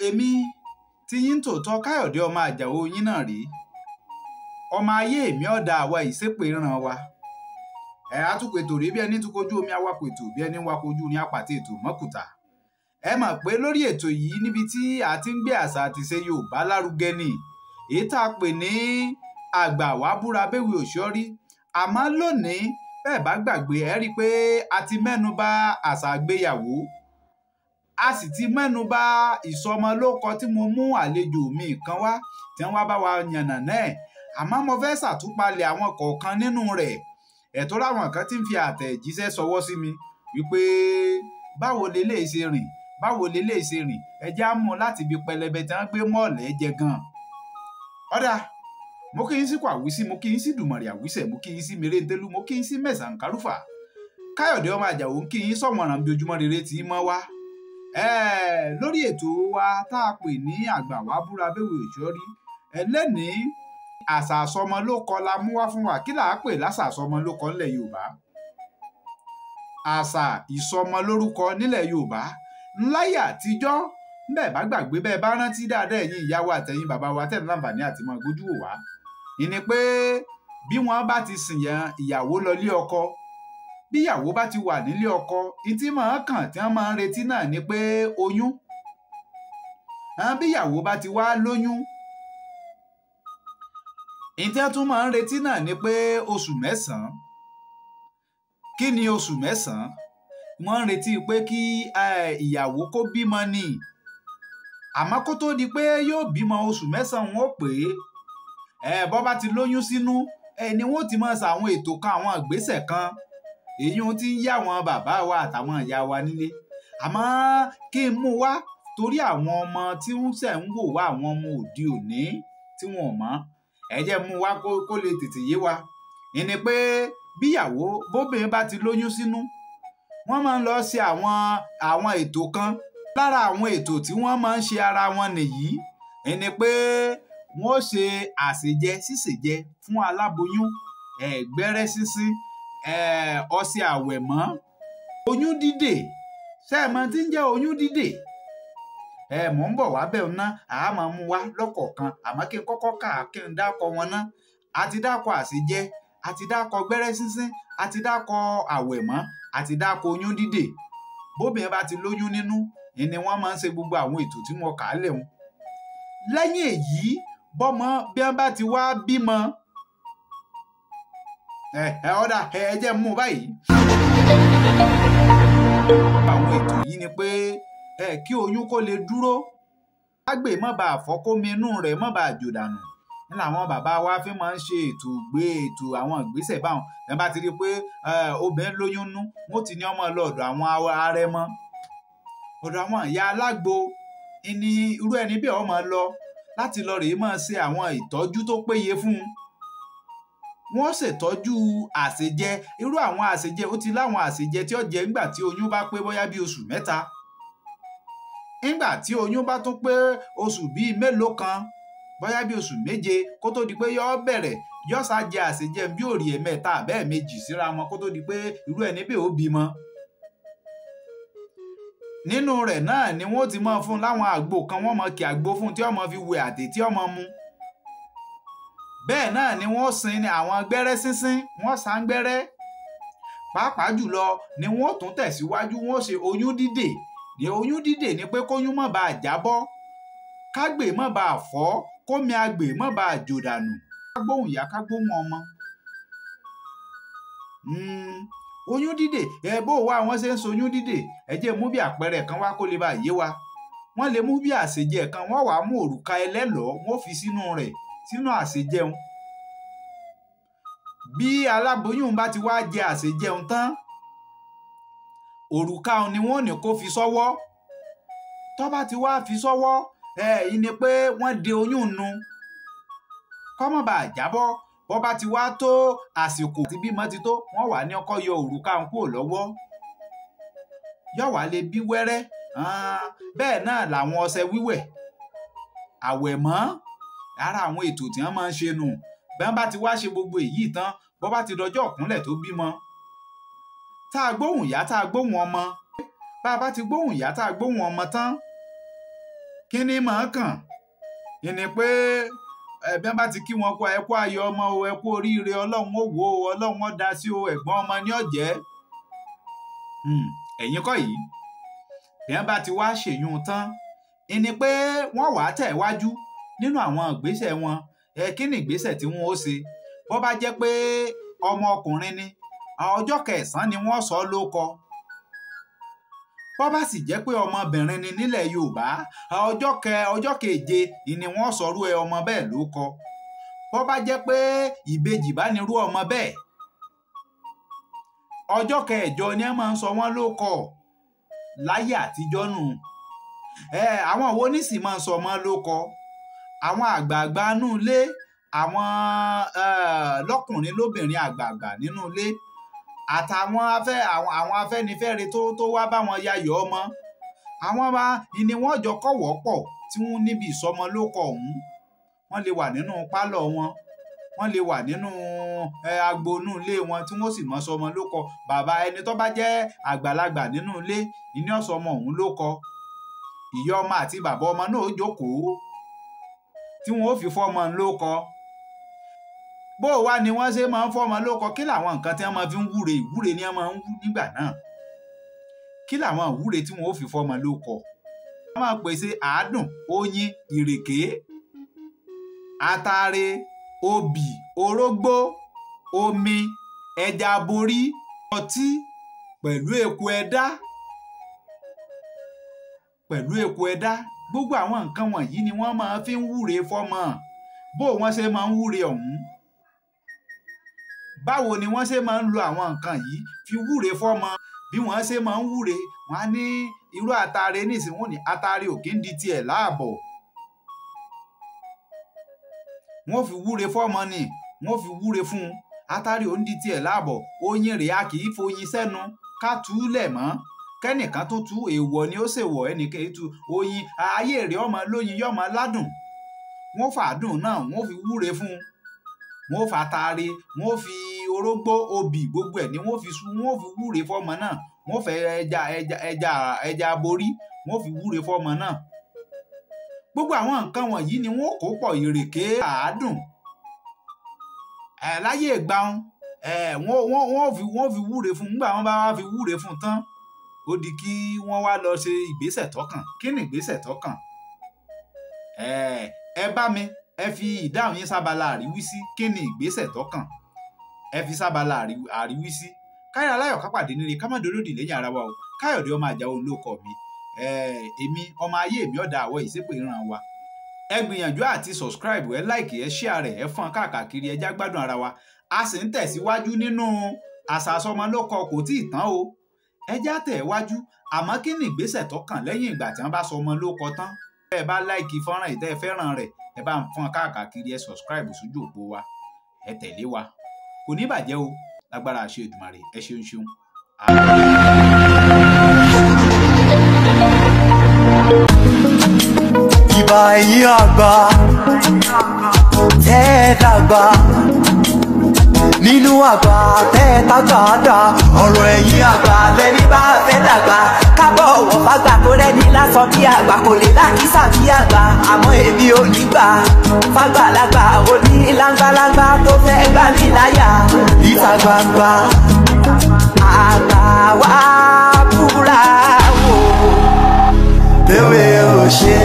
Èmi tí yín tòótọ́ Káyọ̀dé ọmọ Àjàó yín náà rí. Ọmọ ayé mi ọ̀dà àwa ìsépè ràn wa. Ẹ̀ atukọ̀ ètò rí bí ẹni tún kojú omi awakọ̀ ètò bí ẹni wakọ̀ ojú ní apàtẹ ètò mọ́kùtà. Ẹ mọ̀ pé lórí ètò yìí níbi tí a ti ń gbé àṣà àti ìṣe Yorùbá lárugẹ ni èyí tá a pè ní àgbà wá búra béwì òṣọ́rí. Àmọ́ lónìí bẹ́ẹ̀ bá gbàgbé ẹ rí i pé a ti mẹ́nu bà àṣà àgbéyàwó, a sì ti mẹ́nu bà ìsọmọlórúkọ tí mo mú àlejò mi kan wá tí wọ́n bá wa yànnà náà. Àmọ́ mo fẹ́ ṣàtúpalẹ̀ àwọn kọ̀ọ̀kan nínú rẹ̀. Ẹ̀tọ́ láwọn kan tí ń fi àtẹ̀jíṣẹ́ ṣọwọ́ sí mi wípé báwo leléyìí ṣe rìn, báwo leléyìí ṣe rìn, ẹ jẹ́ á mú un láti ibi pẹlẹbẹ tí wọ́n gbé mọ́ọ̀lẹ́ jẹ gan-an. Ọ̀dà, mo kí yín sí Kwàwísí, mo kí yín sí Dùmọ̀rì Àwísẹ̀, mo kí yín sí Mèrèǹtẹ́lú, mo kí yín sí Mẹ̀sànkárùfà. Káyọ̀dé ọmọ Àjàó ń kí yín sọ̀wọ̀nràn bí ojúmọ́ rere tí mọ́ wá. Lórí ètò wa tá a pè ní àgbà wá búra béwì òṣọ́rí, ẹlẹ́nìí àṣà àsọmọlórúkọ la mú wá fún wa. Kí là á pè láṣà àsọmọlórúkọ nílẹ̀ Yorùbá? Àṣà ìsọmọlórúkọ nílẹ̀ Yorùbá ńláyé àtijọ́, bẹ́ẹ̀ bá gbàgbé bẹ́ẹ̀ bá rántí dáadáa ẹ̀yin ìyá wa àtẹ̀yin bàbá wa tẹ̀ ń láǹfààní àti máa gbójú wò wá. Ìní pé bí wọ́n bá ti sìn yàn ìyàwó lọ ilé ọkọ, bí ìyàwó bá ti wà nílé ọkọ, ìtí máa kàn tí wọ́n máa ń retí náà ni pé oyún. Bí ìyàwó bá ti wá lóyún, ìtí wọ́n tún máa ń retí náà ni pé oṣù mẹ́sàn-án. Kí ni oṣù mẹ́sàn-án? Wọ́n ń retí pé kí ìyàwó kó bímọ ni. Àmọ́ kó tó di pé yóò bímọ oṣù mẹ́sàn-án wọn ó pè é. Bọ́ bá ti lóyún sínú, ni wọ́n ó ti máa ṣàwọn ètò kan, àwọn ìgbésẹ̀ kan. Èyí ohun tí ń yá àwọn bàbá wa àtàwọn ìyá wa nílé. Àmọ́ kí n mú wá torí àwọn ọmọ tí ń ṣẹ̀ ń wò wá, àwọn ọmọ òde òní tí wọn ò mọ̀. Ẹ jẹ́ mú wá kó lè tètè yé wa. Ìní pé bí ìyàwó bóbìnrin bá ti lóyún sínú, wọ́n máa ń lọ ṣe àwọn ètò kan. Lára àwọn ètò tí wọ́n máa ń ṣe ara wọn nìyí. Ìní pé wọ́n ó ṣe àsèjẹ sísèjẹ fún aláboyún, gbẹ́rẹ́ sínsín, ọṣẹ àwẹ̀mọ́, oyún dídè. Ṣé ẹ mọ̀ tí ń jẹ́ oyún dídè? Mò ń bọ̀ wá bẹ́ẹ̀ ná, àá máa mú wá lọ́kọ̀ọ̀kan. Àmọ́ kí n kọ́kọ́ kà á kí n dákọ wọn ná. A ti dákọ àsèjẹ, a ti dákọ gbẹ́rẹ́ sínsín, a ti dákọ àwẹ̀mọ́, a ti dákọ oyún dídè. Bóbìnrin bá ti lóyún nínú, ìní wọ́n máa ń ṣe gbogbo àwọn ètò tí mo kà á lẹ̀ wọ́n. Lẹ́yìn èyí, bọ́mọ bí wọ́n bá ti wá bímọ, ọ̀dà ẹ jẹ́ mú báyìí. Àwọn ètò yìí ni pé kí oyún kó lè dúró, kágbè má bàa fọ́ kómi inú rẹ̀ má bàa jò dànù. Ní làwọn bàbá wa fi máa ń ṣe ètò gbé ètò àwọn ìgbésẹ̀ báwọn. Ẹ bá ti rí i pé obìnrin lóyún nú, wọ́n ti ní ọmọ lọ ọ̀dọ̀ àwọn arẹmọ, ọ̀dọ̀ àwọn ìyá alágbo. Ní irú ẹni bí ọmọ lọ láti lọ rèé máa ṣe àwọn ìtọ́jú tó péye fún un. Wọ́n ṣètọ́jú àsèjẹ. Irú àwọn àsèjẹ, ó ti láwọn àsèjẹ tí ó jẹ nígbà tí oyún bá pé bóyá bí oṣù mẹ́ta. Nígbà tí oyún bá tún pé oṣù bíi mélòó kan, bóyá bí oṣù méje, kó tó di pé yó bẹ̀rẹ̀, yó sá jẹ àsèjẹ bí òrì ẹ̀mẹ́ta àbẹ́ẹ̀ méjì síra wọn kó tó di pé irú ẹni bí ó bímọ. Nínú rẹ̀ náà ni wọ́n ti máa fún láwọn àgbo kan, wọ́n máa kí àgbo fún tí ó máa fi wẹ̀ àtẹ tí ó máa mu. Bẹ́ẹ̀ náà ni wọ́n sin ní àwọn gbẹ́rẹ́ sínsín, wọ́n sá ń gbẹ́rẹ́. Pàápàá jùlọ ni wọ́n tún tẹ̀síwájú, wọ́n ṣe oyún dídè. Ní oyún dídè ni pé kóyún má bàa jábọ́, kágbè má bàa fọ́, kómi agbè má bàa jò dànù. Ká gbóhùn ìyá, ká gbóhùn ọmọ. Oyún dídè, bó wá wọ́n ṣe ń so oyún dídè, ẹ jẹ́ mú bí àpẹẹrẹ kan wá kó lè bá yé wa. Wọ́n lè mú bí àsèjẹ kan, wọ́n wàá mú òrùka ẹlẹ́lọ̀ọ́, wọ́n fi sínú rẹ̀, sínú àsèjẹun. Bí aláboyún bá ti wá jẹ àsèjẹun tán, òrùka òun ni wọ́n ní kó fi sọ́wọ́. Tó bá ti wá fi sọ́wọ́, ìní pé wọ́n de oyún nu, kó má bàa jábọ́. Bó bá ti wá tó àsìkò tí bímọ ti tó, wọ́n wà ní ọkọ yọ òrùka òun kúrò lọ́wọ́. Yó wá lè bí wẹ́rẹ́. Bẹ́ẹ̀ náà làwọn ọṣẹ wíwẹ̀, àwẹ̀mọ́, ara àwọn ètò tí wọ́n máa ń ṣe nù. Bí wọ́n bá ti wá ṣe gbogbo èyí tán, bó bá ti dọjọ́ ìkúnlẹ̀ tó bímọ, tá a gbóhùn ìyá, tá a gbóhùn ọmọ. Bá a bá ti gbóhùn ìyá, tá a gbóhùn ọmọ tán, Kí ni màá kàn ìní pé ẹbí wọn bá ti kí wọn kó ẹ kú ayọ̀ ọmọ o, ẹ kú oríire, Ọlọ́run ó wò ó, Ọlọ́run ó dá sí o, ẹ̀gbọ́n ọmọ ní ọ̀jẹ́. Ẹ̀yin kọ́ yìí, bí wọ́n bá ti wá ṣèyún tán ìní pé wọ́n wàá tẹ̀ wájú nínú àwọn ìgbésẹ̀ wọn. Kí ni ìgbésẹ̀ tí wọ́n ó ṣe? Bó bá jẹ́ pé ọmọ ọkùnrin ni, ọjọ́ kẹsàn-án ni wọ́n sọ lóko. Bó bá sì jẹ́ pé ọmọbìnrin ni nílẹ̀ Yorùbá, ọjọ́ keje ni wọ́n sọrú ẹ ọmọ bẹ́ẹ̀ lóko. Bó bá jẹ́ pé ìbejì bá nírú ọmọ bẹ́ẹ̀, ọjọ́ kẹjọ ni wọ́n máa ń sọ wọ́n lóko láyé àtijọ́ nù. Àwọn wo ní sì máa ń sọ ọmọ lóko? Àwọn àgbààgbà nínú ilé, àwọn lọ́kùnrin lóbìnrin àgbààgbà nínú ilé, àtàwọn àwọn afẹ́nifẹ́re tó wá bá wọn yayọ̀ ọmọ, àwọn bá ni wọ́n jọ kọ́wọ́ pọ̀ tí wọ́n níbi ìsọmọ lóko ọ̀hún. Wọ́n lè wà nínú pálọ̀ wọn, wọ́n lè wà nínú agbo inú ilé wọn tí wọ́n sì mọ sọmọ lóko. Bàbá ẹni tó bá jẹ́ àgbàlagbà nínú ilé ìní ọ̀sọ̀ ọmọ ọ̀hún lóko. Ìyá ọmọ àti bàbá ọmọ náà ó jókòó tí wọ́n ó fi fọ́mọ lóko. Bó wá ni wọ́n ṣe máa ń fọ́mọ lóko? Kí làwọn nǹkan tí wọ́n máa fi ń wúre? Ìwúre ni wọ́n máa ń wú nígbà náà. Kí làwọn ìwúre tí wọ́n ó fi fọ́mọ lóko? Wọ́n máa pèsè àádùn, oyin, ìrèké, atare, obì, orógbó, omi, ẹja aborí, ọtí pẹ̀lú eku ẹdá. Pẹ̀lú eku ẹdá. Gbogbo àwọn nǹkan wọ̀nyí ni wọ́n máa fi ń wúre fọ́mọ. Bó wọ́n ṣe máa ń wúre ọ̀hún, báwo ni wọ́n ṣe máa ń lo àwọn nǹkan yìí fi wúre fọ́mọ? Bí wọ́n ṣe máa ń wúre, wọ́n á ní irú atare nísìnyí, wọ́n ní atare ò kí ń di tiẹ̀ láàbọ̀. Wọ́n fi wúre fọ́mọ ni, wọ́n fi wúre fún un. Atare ò ń di tiẹ̀ láàbọ̀. Oyin rèé, a kì í foyin sẹ́nu ká túlẹ̀ mọ́. Kẹ́nìkan tó tú èèwọ̀ ni ó ṣèwọ̀, ẹnìkan tú oyin ayé rèé ọmọ lóyin yọmọ ládùn. Wọ́n fàádùn náà, wọ́n fi wúre fún un. Wọ́n fa atare, wọ́n fi orógbó, obì, gbogbo ẹ̀ ni wọ́n fi sú, wọ́n fi wúre fọ́mọ náà. Wọ́n fẹ́ ẹja ẹja ẹja ẹja aborí, wọ́n fi wúre fọ́mọ náà. Gbogbo àwọn nǹkan wọ̀nyí ni wọ́n kó pọ̀, ìrèké, àádùn. Láyé ìgbà wọn, wọ́n fi wúre fún un. Nígbà wọ́n bá wá fi wúre fún un tán, ó di kí wọ́n wá lọ ṣe ìgbésẹ̀ tọ́kàn. Kí ni ìgbésẹ̀ tọ́kàn? Ẹ bá mi, ẹ fi ìdáhùn yín sábala àríwísí. Kí ni ìgbésẹ̀ tọ́kàn? Ẹ fi sábala àríwísí. Káyọ̀ aláyọ̀ ká pàdé nílé, ká má dolódì lẹ́yìn ara wa o. Káyọ̀dé ọmọ Àjàó ló kọ mi. Èmi ọmọ ayé mi ọ̀dà àwọ̀ ìsépè ìran wa. Ẹ gbìyànjú àti subscribe, ẹ like, ẹ share rẹ̀, ẹ fọ́n káàkiri, ẹ já gbádùn ara wa. A sì ń tẹ̀síwájú nínú àṣà ìsọmọlórúkọ, kò tí ì tán o. Ẹ já tẹ̀ wájú. Àmọ́ kí ni ìgbésẹ̀ tọ́kàn lẹ́yìn ìgbà tí wọ́n bá sọ ọmọ lórúkọ tán? Ẹ bá like fọ́nrán yìí, tẹ́ ẹ fẹ́ràn rẹ̀, ẹ bá ń fọ́n káàkiri, ẹ subscribe sójú òpó wa, ẹ tẹ̀lé wa. Kò ní bàjẹ́ o, lágbára àṣẹ Èdùmàrè. Ẹ ṣeun ṣeun. Ìbà ẹ̀yin àgbà tẹ́ ẹ dàgbà nínú àgbà tẹ́ ẹ tágbà dà, ọ̀rọ̀ ẹ̀yin àgbà lẹ́ni bá fẹ́ dàgbà. Kábọ̀ wọ̀ fàgbà tó rẹ́ni lásán bí àgbà, kò lè lákìsà bí àgbà, àmọ́ èmi ò ní gbà. Fàgbàlagbà ò ní láńgbáláńgbá tó fẹ́ gbà mí láyà. Ìta gbangba àgbà wá búra wò. Bẹ́ẹ̀ ò ṣe.